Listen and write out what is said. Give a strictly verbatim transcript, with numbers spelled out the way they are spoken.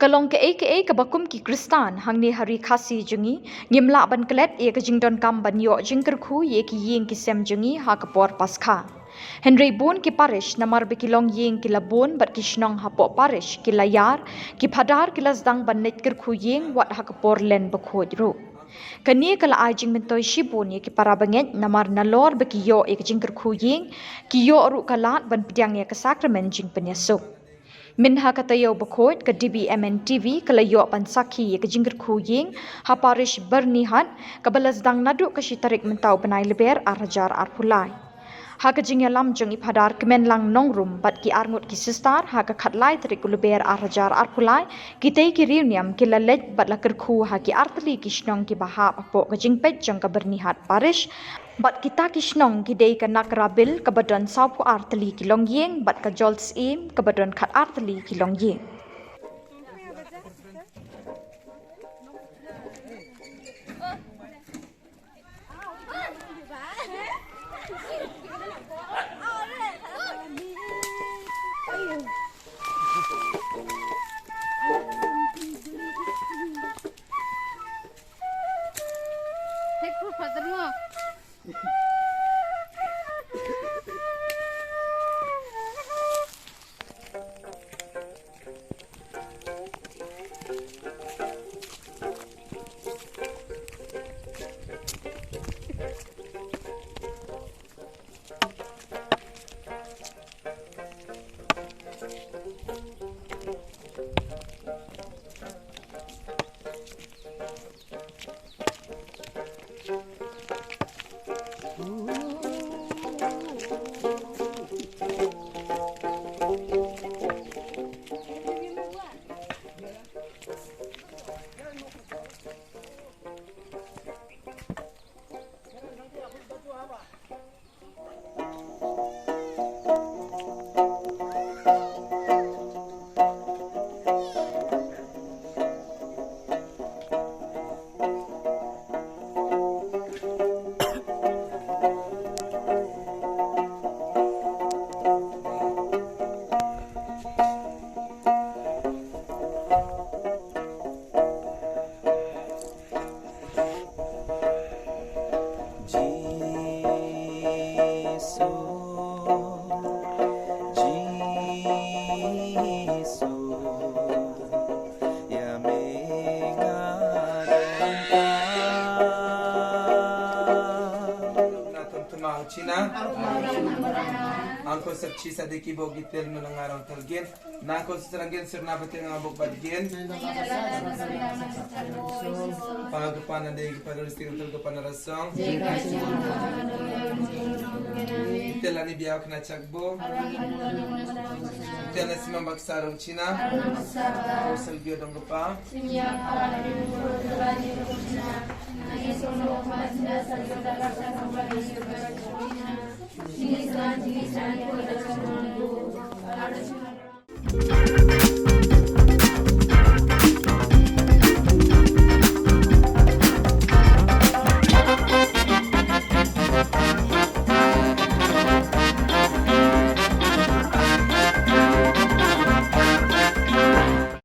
Ka long kaei kaei kaba kum ki Khristan hangne ha ri Khasi jong ngi, ngim lah ban klet ïa ka jingdonkam ban ïoh jingkyrkhu ïa ki ïing ki sem jong ngi ha ka por Paskha. Hynrei bun ki parish, namar ba ki longïing ki la bun bad ki shnong hapoh parish ki la ïar, ki phadar ki la sdang ban leit kyrkhu ïing wat ha ka por Lent bakhuid ruh. Kane ka la ai jingmyntoi shibun ïa ki para bangeit, namar nalor ba ki ïoh ïa ka jingkyrkhu ïing, ki ïoh ruh ka lad ban pdiang ïa ka sakramen jingpynïasuk. Mynha ka taïew bakhuid, ka D B M N T V ka la ïoh ban sakhi ïa ka jingkyrkhu ïing ha parish Byrnihat, kaba la sdang naduh ka shi tarik mynta u bnai Lber ar hajar arphew lai. Ha ka jingïalam jong i Phadar Kmenlang Nongrum bad ki arngut ki sister, ha ka khatlai tarik u Lber ar hajar arphew lai, kitei ki riewniam ki la leit bad la kyrkhu ha ki artylli ki shnong kiba hap hapoh ka jingpeit jong ka Byrnihat parish. Bad kita ki shnong ki dei ka Nakrabil kaba don sawphew ar tylli ki longïing bad ka Jolsyiem kaba don khatar tylli ki longïing. Jisu, Jisu, ïa me nga don. Na tam tama china. Angko sep chi sa de ki bok gitel no na ngarang talgin. Nangko sesrangin sirna bati nga bok badgin. Pa ka pa na dei ka pa na risti ka pa na rasong. Itel ani biaw kena chak bo. Itel na simam baksa rong china. Sel biaw dong ka pa.